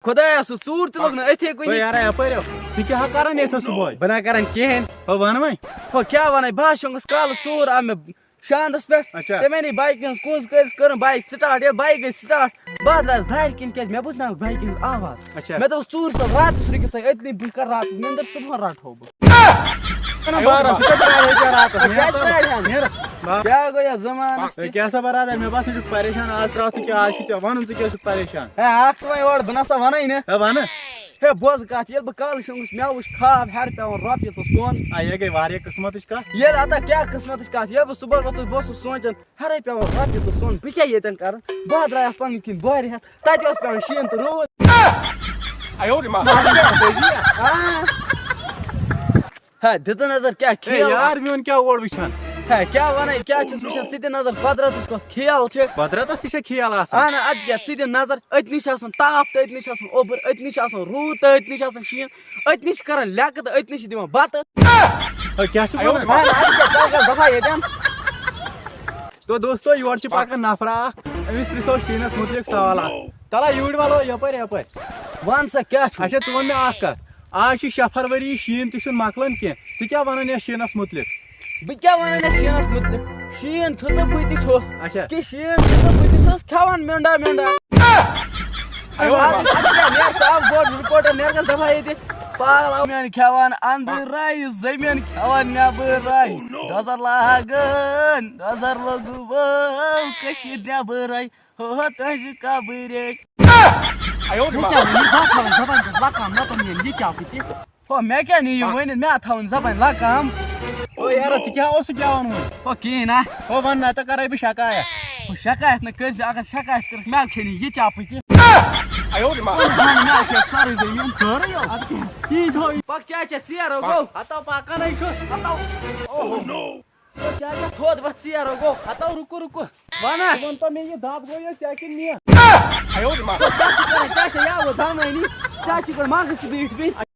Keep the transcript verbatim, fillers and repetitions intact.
خۄدایا، سُہ ژوٗر تہِ لوٚگ نہٕ أتھی کُنہِ۔ ہے یارا، یَپٲرۍ یَو۔ ژٕ کیٛاہ ہا کَران ییٚتہِ اوسُکھ بۄے؟ بہٕ نہ کَران کِہیٖنۍ۔ ہو وَن وۄنۍ۔ ہو کیٛاہ وَنَے، بہٕ ہا شۄنٛگُس کالہٕ ژوٗر، آو مےٚ شانٛدَس پٮ۪ٹھ۔ اچھا۔ تٔمۍ اَنے بایکہِ ہٕنٛز کُنٛز کٔرِتھ، کٔرٕن بایِک سٹاٹ۔ ییٚلہِ بایِک گٔے سٹاٹ، بہٕ ہا درٛایَس دارِ کِنۍ، کیٛازِ مےٚ بوٗز نہ بایکہِ ہٕنٛز آواز۔ اچھا۔ مےٚ دوٚپُس، "ژوٗر صٲب، راتَس رُکِو تُہۍ أتنٕے، بہٕ کَرٕ راتَس نِنٛدٕر، صُبحَن رَٹہو بہٕ۔" نہ، بارہ، سُہ کَتہِ پرٛارِ ہے ژےٚ راتَس؟ ہے، کیٛازِ پرٛارِ ہا؟ نیر۔ با- کیٛاہ گوٚو یَتھ زمانَس ہے، تہِ؟ کیٛاہ سا برادر، مےٚ باسان چھُکھ پریشان آز ترٛاو ژٕ کیٛاہ، آز چھُے ژےٚ وَنُن، ژٕ کیٛاہ چھُکھ پریشان؟ ہے، اَکھ ژٕ وۄنۍ یورٕ، بہٕ نہ سا وَنَے نہٕ۔ ہے، وَنہٕ۔ ہے، بوز کَتھ، ییٚلہِ بہٕ کالہٕ شۄنٛگُس، مےٚ وٕچھ خواب، ہٮ۪رٕ پٮ۪وان رۄپیہِ تہٕ سۄن۔ آ، یہِ گٔے واریاہ قٕسمَتٕچ کَتھ۔ ییٚلہِ ہتا کیٛاہ قٕسمَتٕچ کَتھ، ییٚلہِ بہٕ صُبحَس وۄتھُس، بہٕ اوسُس سونٛچان، ہَرَے پٮ۪وان رۄپیہِ تہٕ سۄن، بہٕ کیٛاہ ییٚتٮ۪ن کَرٕ؟ بہٕ ہا درٛایَس پَنٕنۍ کِنۍ بارِ ہٮ۪تھ، تَتہِ اوس پٮ۪وان شیٖن تہٕ روٗد۔ آ۔ ہے، دِژٕ نظر کیٛاہ ہے کھیل چھُ۔ یار، میون کیٛاہ اورٕ وٕچھان؟ ہے، کیٛاہ وَنَے، کیٛاہ چھُس وٕچھان؟ ژٕ دِ نظر قۄدرَتٕچ کۄس کھیل چھِ۔ قۄدرَتَس تہِ چھا کھیل آسان؟ اَہَن، اَدٕ کیٛاہ، ژٕ دِ نظر، أتنی چھِ آسان تاپھ تہٕ أتنی چھِ آسان اوٚبُر، أتنی چھِ آسان روٗد تہٕ أتنی چھِ آسان شیٖن، أتنی چھِ کَران لیٚکہٕ تہٕ أتنی چھِ دِوان بَتہٕ۔ ہے، کیٛاہ چھُ وَنان؟ اَہَن، اَدٕ کیٛاہ، ژٕ کَر دَفا ییٚتٮ۪ن۔ تو دوستو، یورٕ چھِ پکان نفرا اکھ، أمِس پرژھو شیٖنس مُتعلق سوال اکھ۔ تَلہ یوٗرۍ وَلو یپٲرۍ یپٲرۍ۔ وَن سا کیٛاہ چھُ؟ اچھا، ژٕ وَن مےٚ اکھ کَتھ، آز چھِ شےٚ فروری، شیٖن تہِ چھُنہٕ مۄکلان کینٛہہ، ژٕ کیٛاہ وَنان یَتھ شیٖنس مُتعلق؟ بہٕ کیٛاہ وَنان یَتھ شیٖنس مُتعلق؟ شیٖن چھُ تہٕ بہٕ تہِ چھُس۔ اچھا۔ کہِ شیٖن چھُ تہٕ بہٕ تہِ چھُس کھٮ۪وان مِنڈا مِنڈا۔ اَدٕ، اَدٕ کیٛاہ، نیر ژٕ آکھ بوٚڑ رِپورٹر، نیر گژھ دَفا ییٚتہِ۔ پاگل آو۔ زٔمیٖن کھٮ۪وان أنٛدرَے، زٔمیٖن کھٮ۪وان نٮ۪برَے۔ نظر لاگن، نظر لوگو کٔشیٖر نٮ۪برَے۔ ہو ہو تُہٕنٛزِ قبرِ۔ یہِ کیٛاہ وَنہِ؟ بہٕ ہا تھاوَن زبانہِ پٮ۪ٹھ لَکام نَتہٕ نِیَن یہِ چاپٕتہِ۔ ہو، مےٚ کیٛاہ نِیِو ؤنِتھ؟ مےٚ ہا تھاوَن زبانہِ لَکام۔ او یارا، ژٕ کیٛاہ اوسُکھ گٮ۪وان وۄنۍ؟ ہو، کِہیٖنۍ نہ۔ ہو وَن نَتہٕ کَرَے بہٕ شکایت۔ ہو، شکایت نہٕ کٔرۍ زِ، اگر شکایت کٔرٕکھ، مےٚ ہا کھیٚنہِ یہِ چاپٕتہِ۔ مےٚ ہا کھیٚکھ سورُے زٔمیٖن۔ سورُے یو؟ اَدٕ کیٛاہ؟ یی تھو یہِ۔ پَکھ چاچا، ژیر ہو گوٚو۔ ہَتو پَکان ہے چھُس۔ ہَتو۔ او نو۔ او چاچا، تھوٚد وۄتھ، ژیر ہو گوٚو۔ ہَتو رُکو، رُکو۔ وَنا۔ ژٕ وَن تہٕ مےٚ، یہِ دَب گوٚو یہِ ژےٚ کِنہٕ مےٚ؟ ژےٚ چھِ کران، ژےٚ چھےٚ یاوٕ دانٲنی، ژےٚ چھِ گۄڈٕ ماگَس تہِ بیٖٹھ بیٚیہِ۔